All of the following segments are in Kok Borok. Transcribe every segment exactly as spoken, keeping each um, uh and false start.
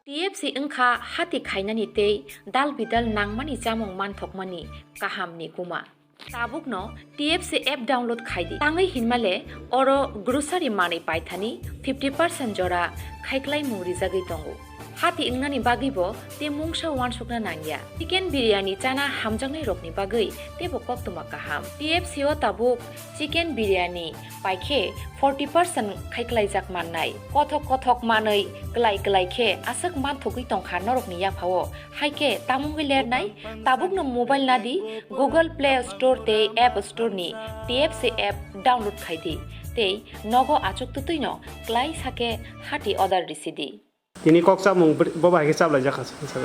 T F C wngkha hati khainani tei dal bidal nangmani chamung manthokmani kahamni kuma. Tabukno T F C app download khai di. Tangwi hinmale oro grocery manwi paithani fifty percent jora khaiklaimung rijagwi tongo. Hati wngnani bagwibo tei mungsa uansukna nangya. Chicken biryani chana hamjaknairokni bagwi teibo koktwma kaham. T F C o tabuk chicken biryani paikhe forty percent khaiklaijak mannai. Kothok kothok manwi klai klai khe aswk manthogwi tongkha norokni yaphao. Haikhe tamungwi lernai, tabukno mobile nadi Google Play Store tei App Store ni T F C app download khai di tei nogo achuk twtwino klai sakhe hati order risi di. Tini kok chamung br-, bo bai khe chablai jakha se, se.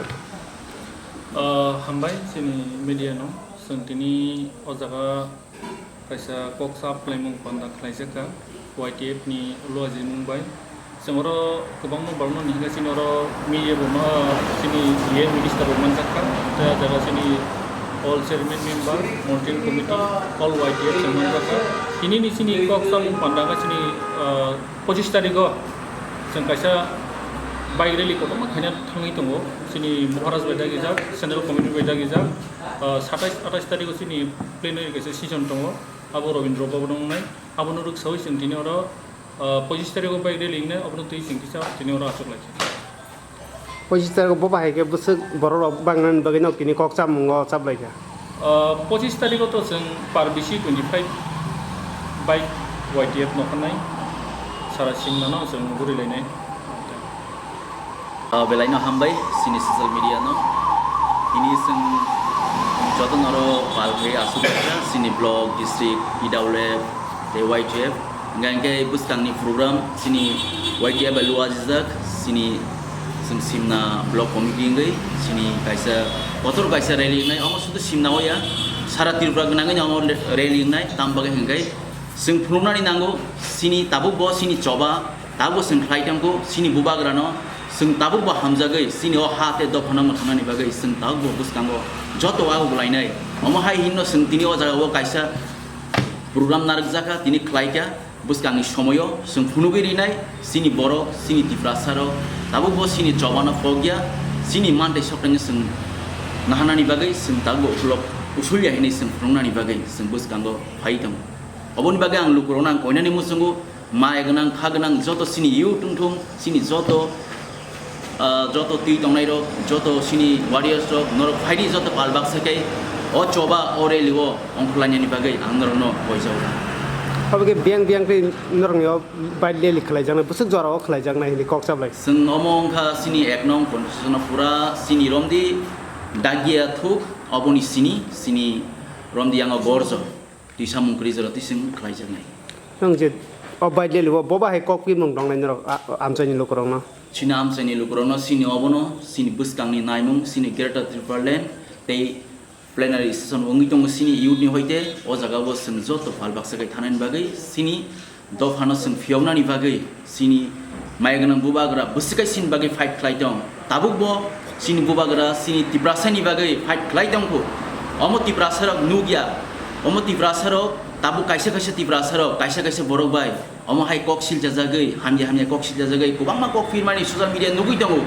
Ah, hambai chini media no, chwng tini o jaga kaisa kok chap khlaimung panda khlaijakha Y T F ni ulo ajimung bai. Chwng oro kwbangma borokno nihikha, chini oro media bo ma, chini E M minister bo manjakha, tei o jaga chini all chairman member, monitoring committee, all Y T F chwng manjakha. Tini ni chini kok chamung panda khe chini, ah, pochistariko chwng kaisa bike rally kotorma khaina thangwi tongo. Chini Maharaj bai dagijak, Central Committee bai dagijak, ah, satais atais tariko chini plenary kaisa session tongo. Abo Rabindra Bhavan wngnai. Abono rwksawi chwng tini oro, ah, pochistariko bike rally wngnai. Abono twi chwng kisa tini oro achuk laikha. Pochistariko bo bahai khe bwswk borok rok bangnani bagwi no tini kok chamungo chaplaikha. Ah, pochistariko to chwng per bisi twenty five bike Y T F no khanai, sara simna no chwng gurilainai. Ah, belaino hambai chini social media no. Tini chwng joto noro pal khe asuk kha chini block, district, E W F, tei Y T F. Hingkha hingkhe bwskangni program chini Y T F bai luajijak, chini chwng simna block committee wngwi chini kaisa kotor kaisa rally wngnai. Omo sudu simna oya, sara Tripura gwnangwi omo rally wngnai. Tam bagwi hingkhe chwng phunuknani nango, chini tabukbo chini choba, tabukbo chwng khlai tongkho, chini bubagrano chwng tabukbo hamjagwi chini o ha tei dophano mwthangnaini bagwi chwng tabukbo bwskango joto aguk lainai. Omo hai hinno chwng tini o jagao kaisa program narwkjakha, tini khlaikha, bwskangni somoio chwng phunugwi rinai, chini borok, chini Tiprasarok, tabukbo chini chobano phokya, chini mantei sokthangno chwng naharnani bagwi chwng tabukbo ukulok usulya hinwi chwng phunuknani bagwi chwng bwskango phai tongo. Oboni bagwi ang lukurokno ang koinani muchungo, ma gwnang, kha gwnang, joto chini youth wngthung, chini joto ah, joto twi tongnairok, joto chini warriors rok, norok phaidi joto pal baksa khe o choba o rally o ongkhorlainani bagwi ang norokno koijago. Obo khe biyang biyang khe norokni o bike rally khlaijaknai, bwswk jora o khlaijaknai hinwi kok chablai. Chwng omo wngkha chini ek nong constitution o pura chini romdi dagia thuk, oboni sini, chini romdi yango gorjo. Twi samung kwrwi jora twi chwng khlaijaknai. Nwng je o bike rally o bo bahai kok pimung tongnai norok a-, amchaini lukurokno? Chini amchaini lukurokno chini obono chini bwskangni naimung chini Greater Tipraland tei plenary session wngwi tongo chini youth ni hoite o jaga o chwng joto pal baksa khe thanani bagwi chini dophano chwng phiyoknani bagwi. Chini maya gwnang bubagra bwswk kaisa chini bagwi fight khlai tong. Tabukbo chini bubagra chini Tiprasani bagwi fight khlai tongkho. Omo Tiprasarok nukya. Omo Tiprasarok tabuk kaisa kaisa Tiprasarok, kaisa kaisa borok bai omo hai kok siljajagwi, hamya hamya kok siljajagwi kwbangma kok phirmani social media nugwi tongo.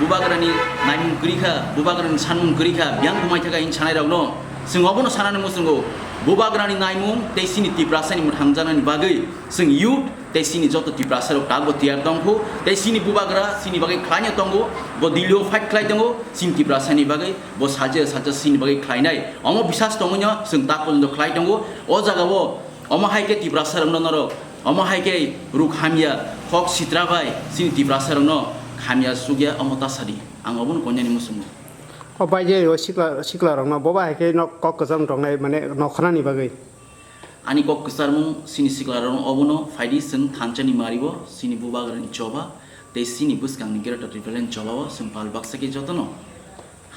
Bubagrani naimung kwrwi kha, bubagrani sanmung kwrwi kha, biyang bumai thaka hini sanairokno. Chwng obono sanani muchungo, bubagrani naimung tei chini Tiprasani mwthangjaknani bagwi chwng youth tei chini joto Tiprasarok tabukbo tiyar tongkho, tei chini bubagra chini bagwi khlaina tongo, bo Delhi o fight khlai tongo, chini Tiprasani bagwi bo salsa salsa chini bagwi khlainai. Omo bisas tongwino chwng ta porjonto khlai tongo. O jagao omo hai khe Tiprasarokno norok, omo hai khe ruk hamya, kok sitra bai chini Tiprasarokno hamya sukya omo ta sadi. Ang obono koinani muchungo. O bai je o sikla, siklarokno bo bai hai khe nok kok kwcham tongnai mane nokhanani bagwi. Ani kok kwcharmung chini siklarokno obono phaidi chwng thansani mario chini bubagrani choba tei chini bwskangni Greater Tipraland chobao chwng pal baksa khe jotono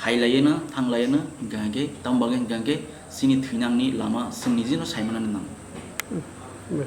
hai laiano thang laiano hingkha hingkhe tamo bagwi hingkha hingkhe chini thwinangni lama chwng nijino saimanani nango.